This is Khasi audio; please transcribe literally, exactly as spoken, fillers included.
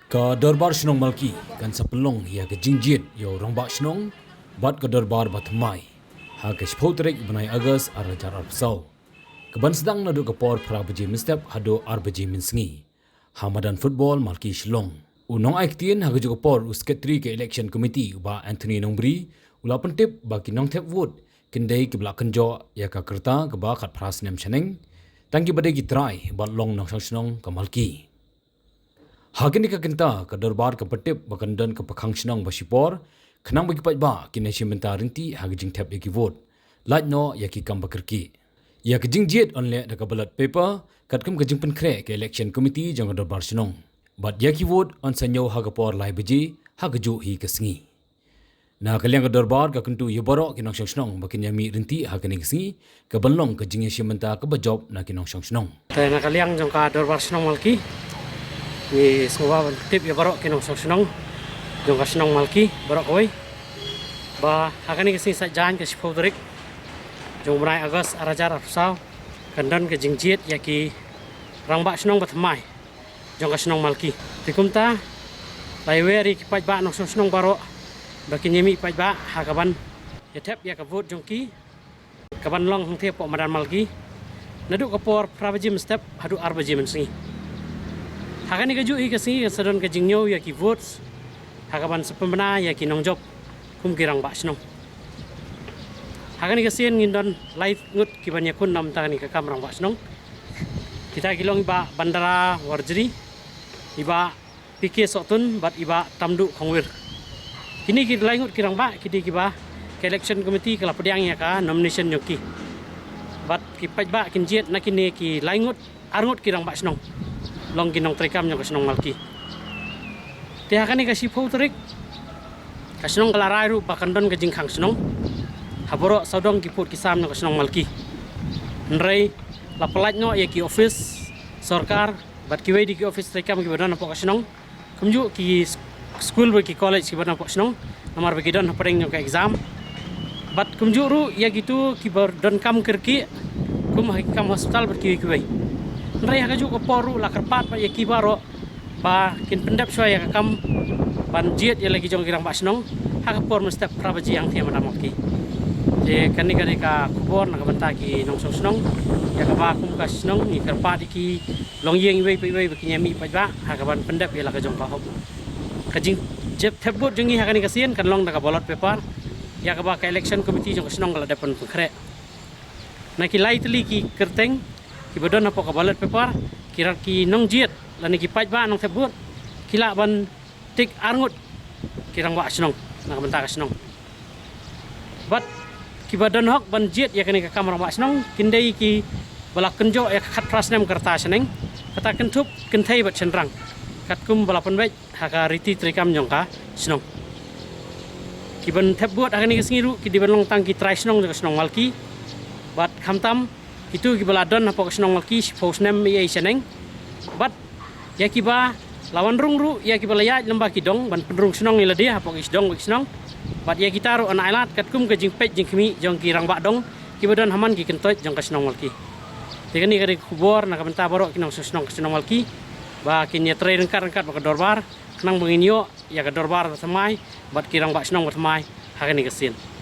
Ka Dorbar Shnong Malki kan sa pynlong ïa ka jingjied ïa u Rangbah Shnong bad ka Dorbar Bathymmai ha ka shiphew tarik bnai August ar hajar arphew saw, ka ban sdang naduh ka por phra baje mynstep haduh ar baje mynsngi ha madan football Malki Shillong. U nongai ktien ha kajuh ka por, u Secretary ka Election Committee, u Bah Anthony Nongbri, u la pyntip ba ki nongthep vote kin dei kiba la kynjoh ïa ka rta kaba khatphra snem shaneng, tang kiba dei ki trai bad long nongshong shnong ka Malki. Ha kane ka kynta ka Dorbar ka pyntip ba kan don ka pakhang shnong ba shipor, khnang ba ki paidbah kin ïashim bynta ryntih ha ka jingthep ïa ki vote, lait noh ïa ki kam ba kyrkieh. Ïa ka jingjied yn leh da ka ballot paper katkum ka jingpynkhreh ka Election Committee jong ka Dorbar Shnong, bad ïa ki vote yn sa ñiew ha ka por lai baje ha kajuh hi ka sngi. Na ka liang ka Dorbar ka kyntu ïa baroh ki nongshong shnong ba kin ïamih ryntih ha kane ka sngi, ka ban long ka jingïashim bynta kaba jop na ki nongshong shnong. Te na ka liang jong ka Dorbar Shnong Malki, ngi sngewbha ban tip ïa baroh ki nongshong shnong jong ka shnong Malki baroh kawei ba ha kane ka sngi Saitjaiñ, ka shiphew tarik jong u bnai August ar hajar arphew saw, kan don ka jingjied ïa ki Rangbah Shnong Bathymmai jong ka shnong Malki. Te kumta la ïawer ïa ki paidbah nongshong shnong baroh ba kin ïamih paidbah ha ka ban ïathep ïa ka vote jong ki, ka ban long hangtei hapoh madan Malki, naduh ka por phra baje mynstep haduh ar baje mynsngi. Ha kane kajuh hi ka sngi kan sa don ka jingñiew ïa ki votes ha ka ban sa pynbna ïa ki nongjop kum ki Rangbah Shnong. Ha kane ka sien ngin don lai ngut ki ban ïakhun na ka bynta kane ka kam Rangbah Shnong. Kita ki long i Bah Bandara Warjri, i Bah P K Sohtun bad i Bah Tamduh Khongwir. Kine ki lai ngut ki rangbah ki dei kiba ka Election Committee ka la pdiang ïa ka nomination jong ki. Bad ki paidbah kin jied na kine ki lai ngut, ar ngut ki Rangbah Shnong, long ki nongtreikam jong ka shnong Malki. Te ha kane ka shiphew tarik ka shnong ka la rai ruh ba kan don ka jingkhang shnong ha baroh sawdong ki pud ki sam jong ka shnong Malki. Hynrei la pyllait noh ïa ki office sorkar bad kiwei de ki office treikam kiba don hapoh ka shnong, kumjuh ki s-, skul bad ki college kiba don hapoh shnong, namar ba ki don hapdeng jong ka exam. Bad kumjuh ruh ïa kito kiba donkam kyrkieh, kum ha ki kam hospital bad kiwei kiwei. Hynrei ha kajuh ka por ruh la kyrpad bad ïa ki baroh ba kin pyndep shuwa ïa ka kam ban jied ïa la ki jong ki Rangbah Shnong ha ka por mynstep phra baje hangtei ha madan Malki. Te kane ka dei ka khubor na ka bynta ki nongshong shnong, ïa kaba kum ka shnong ngi kyrpad ïa ki longïing iwei pa iwei ba kin ïamih paidbah ha ka ban pyndep ïa la ka jong ka hok. Ka jingjied thep vote jong ngi ha kane ka sien kan long da ka ballot paper, ïa kaba ka Election Committee jong ka shnong ka la dep ban pynkhreh. Na ki lai tylli ki kyrteng kiba don hapoh ka ballot paper, ki ra-, ki nongjied lane ki paidbah nongthep vote ki lah ban tik ar ngut ki Rangbah Shnong na ka bynta ka shnong. Bad kiba don hok ban jied ïa kane ka kam Rangbah Shnong kin dei kiba la kynjoh ïa ka khatphra snem ka rta shaneng, kata kynthup kynthei bad shynrang, katkum ba la pynbeit ha ka riti treikam jong ka shnong. Ki ban thep vote ha kane ka sngi ruh ki dei ban long tang ki trai shnong jong ka shnong Malki, bad khamtam kito kiba la don hapoh ka shnong Malki shiphew snem eiei shaneng. Bad ïa kiba la wan rung ruh, ïa kiba la ïaid lyngba ki dong ban pynrung shnong ïa lade hapoh ki shnong ki shnong. Bad ïa kita ruh yn ailad katkum ka jingpeit jingkhmih jong ki rangbah dong kiba don ha man ki kyntoit jong ka shnong Malki. Te kane ka dei ka khubor na ka bynta baroh ki nongshong shnong ka shnong Malki ba kin ïatrei ryngkat ryngkat bad ka dorbar, khnang ba ngin ïoh ïa ka Dorbar Bathymmai bad ki Rangbah Shnong Bathymmai ha kane ka sien.